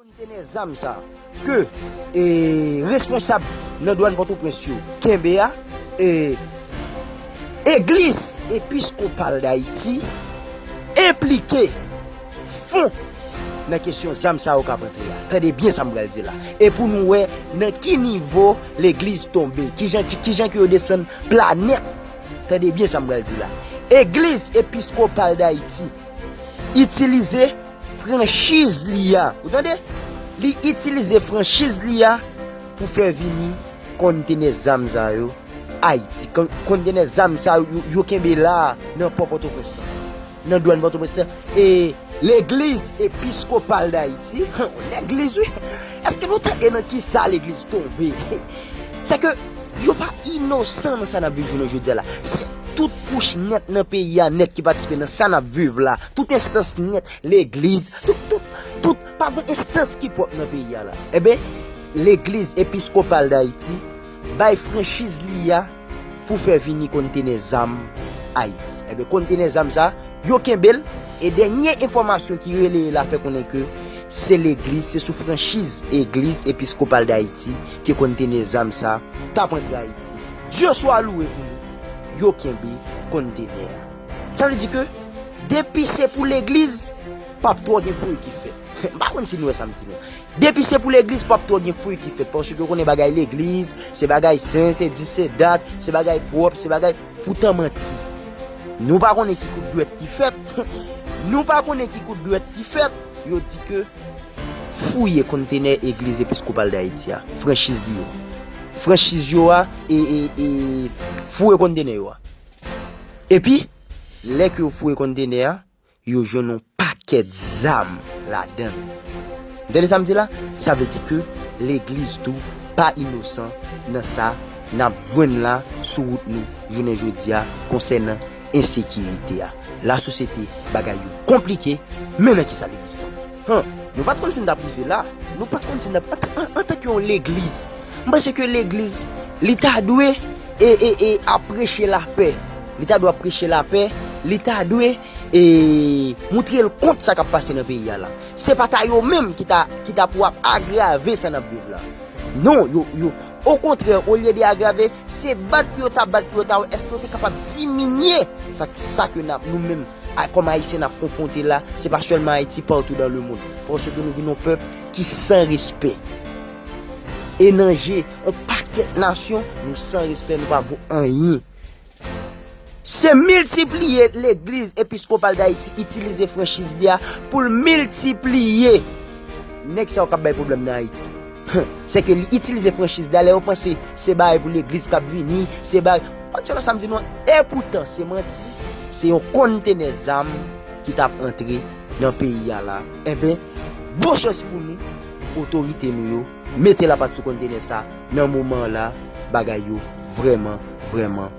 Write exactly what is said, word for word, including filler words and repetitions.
Kontenè zam sa ke e, responsab nan dwàn Pòtoprens yo kenbe a, e, Egliz Episkopal Dayiti enplike fon nan kesyon zam sa yo k ap antre a. Tande byen sa m pral di la. E pou nou wè nan ki nivo legliz tonbe, kijan, ki, kijan ke yo desann planèt. Tande byen sa m pral di la. Egliz Episkopal Dayiti itilize franchiz li a. Ou tande? Li itilize franchiz li a pou fè vini kontenè zam sa yo Ayiti. Kon-, kontenè zam sa yo, yo, yo kenbe la nan pò Pòtoprens lan. Nan dwàn Pòtoprens lan. E legliz episkopal Dayiti, legliz wi. Èske nou tande nan ki sa legliz tonbe? Se ke yo pa inosan nan sa n ap viv jounen jodi a la. Se tout kouch nèt nan peyi a nèt ki patisipe nan sa n ap viv la. Tout enstans nèt, legliz, tout, tout, tout, pa gen enstans ki pwòp nan peyi a la. Enben, legliz episkopal Dayiti bay franchiz li a pou fè vini kontenè zam Ayiti. Enben, kontenè zam sa, yo kenbe l, e dènye enfòmasyon ki releye la fè konnen ke se legliz, se sou franchiz Egliz Episkopal Dayiti ke kontenè zam sa t ap antre Ayiti. Dye swa louwe pou nou, yo kenbe kontenè a. Sa vle di ke depi se pou legliz, p ap twò gen fouye ki fèt. M pa konn si nou wè sa m di non. Depi se pou legliz, p ap twò gen fouye ki fèt. Paske yo konnen bagay legliz, se bagay sen, se di, se dat, se bagay pwòp, se bagay poutan manti. Nou pa konnen ki kout dwèt ki fèt. Nou pa konnen ki kout dwèt ki fèt. Yo di ke fouye kontenè Egliz Episkopal Dayiti a, franchiz yo. Franchiz yo a, e, e, e, fouye kontenè yo a. Epi, lè ke yo fouye kontenè a, yo jwenn yon pakèt zam ladan l. Tande sa m di la? Sa vle di ke legliz tou pa inosan nan sa n ap jwenn la sou wout nou jounen jodi a konsènan ensekirite a. Lasosyete, bagay yo konplike, men nan ki sa legliz tonbe? Han, nou pa t konn si n t ap rive la. Nou pa t konn si n t ap, an, an, antanke yon legliz, m panse ke legliz, li ta dwe e, e, e, ap preche lapè. Li ta dwe ap preche lapè. Li ta dwe e, moutre l kont sa k ap pase nan peyi a la. Se pa ta yo menm ki ta, ki ta pou ap agrave sa n ap viv la. Non, yo, yo, okontrè, olye de agrave, se bat pou yo ta bat pou yo ta wè èske yo te kapab diminye sa, sa ke n ap, nou menm, a, kòm Ayisyen, n ap konfwonte la. Se pa sèlman Ayiti, partout dans le monde. Paske nou vin yon pèp ki san respè. E nan je, yon pakèt nasyon, nou san respè, nou pa vo anyen. Se miltipliye legliz episkopal Dayiti itilize franchiz li a pou l miltipliye nèg sa yo k ap bay pwoblèm nan Ayiti. Se ke li itilize franchiz li a, lè yo panse se bagay pou legliz k ap vini, se bagay, pa t selon sa m di nou an. Epoutan, se manti, se yon kontenè zam ki t ap antre nan peyi a la. Enben, bon chans pou nou, otorite nou yo mete lapat sou kontenè sa nan moman la, bagay yo vrèman, vrèman